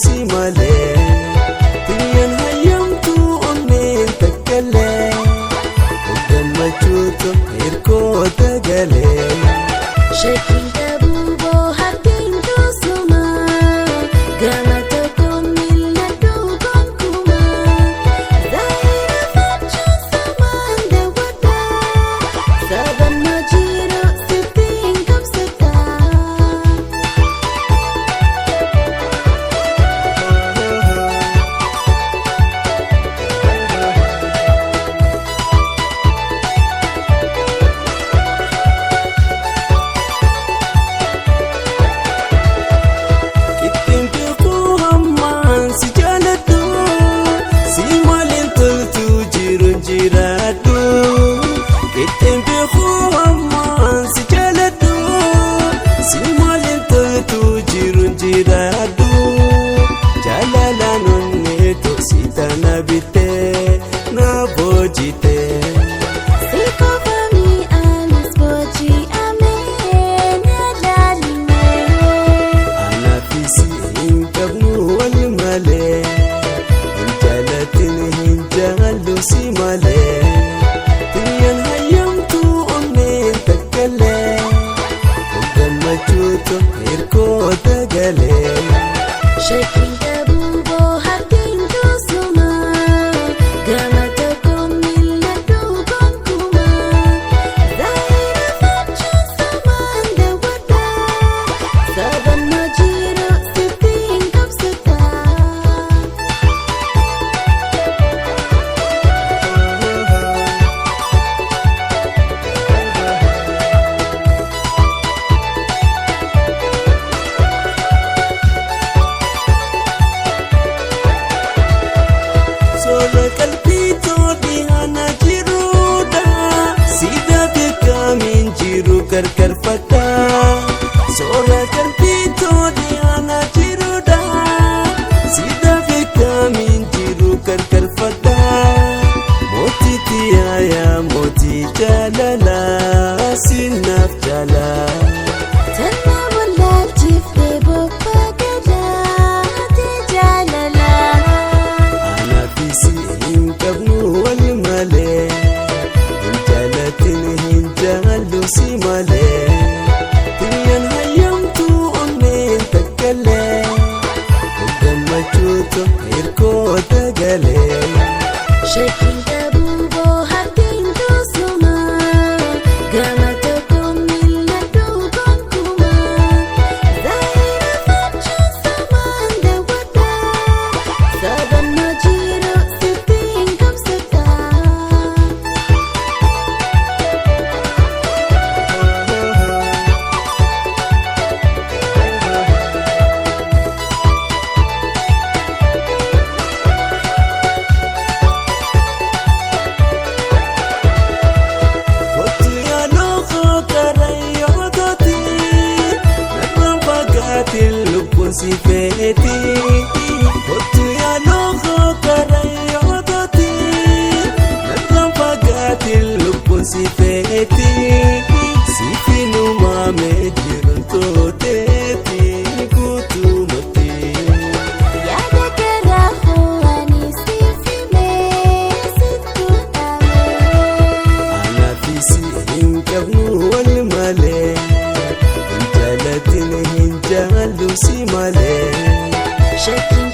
si malee. Tiyyaan hayyamtu onneen takkalee gammachuutu hirkoota galee. Shakkiin qabuu boohartiin tosuma gama tokkoon mil'adhu gonkumaa zaayira fachuun samaan daawwadha sabannoo jiru sitti hin qabsata. Ittiin beekuu hammaan si jaaladhu si maaliin toltu jiruun jiraadhu. Ittiin beekuu hammaan si jaaladhu si maaliin toltu jiruun jiraadhu. Jaalalaan onneetu si tana bittee na boojitee. Si qofa mi'aanis booji'amee na laalimee. Anaafis hin qabnu wal malee hin jaalatin hin jaallu si malee tiyyaan hayyamtu onneen takkalee gammachuutu hirkoota galee. Shakkiin qabuu boohartiin tosuma gama tokkoon mil'adhu gonkumaa zaayira fachuun samaan daawwadha sabannoo jiru sitti hin qabsata. Soora qalbii toodhi ana jiruudha sida beekamiin jiru gargar fataa. Soora qalbii toodhi ana jiruudha sida beekamiin jiru gargar fataa. Mootii tiyaayaa mootii jaalalaa sinaaf jaalaa. Tanna wallaalchiftee bobbaa gadaatee jaalalaa. Anaafis hin qabnu wal malee hin jaalatin hin jaallu si malee tiyyaan hayyamtu onneen takkalee gammachuutu hirkoota galee. Shakkiin qabuu boohartiin tosuma gama tokkoon mil'adhu gonkumaa zaayira fachuun samaan daawwadha sabannoo jiru sitti hin qabsata. Kottu yaaloo karrayyoo tooti narraan fagaatiin lubbuun si feeti. Kottu yaaloo karrayyoo tooti narraan fagaatiin lubbuun si feeti. Siifin uumamee jiruun tooteeti guutumatti. Yaada garaa fo'anii siif himee sittu dhabee. Anaafis hin qabnu wal malee hin jaalatin hin jaallu si malee. Shakkiin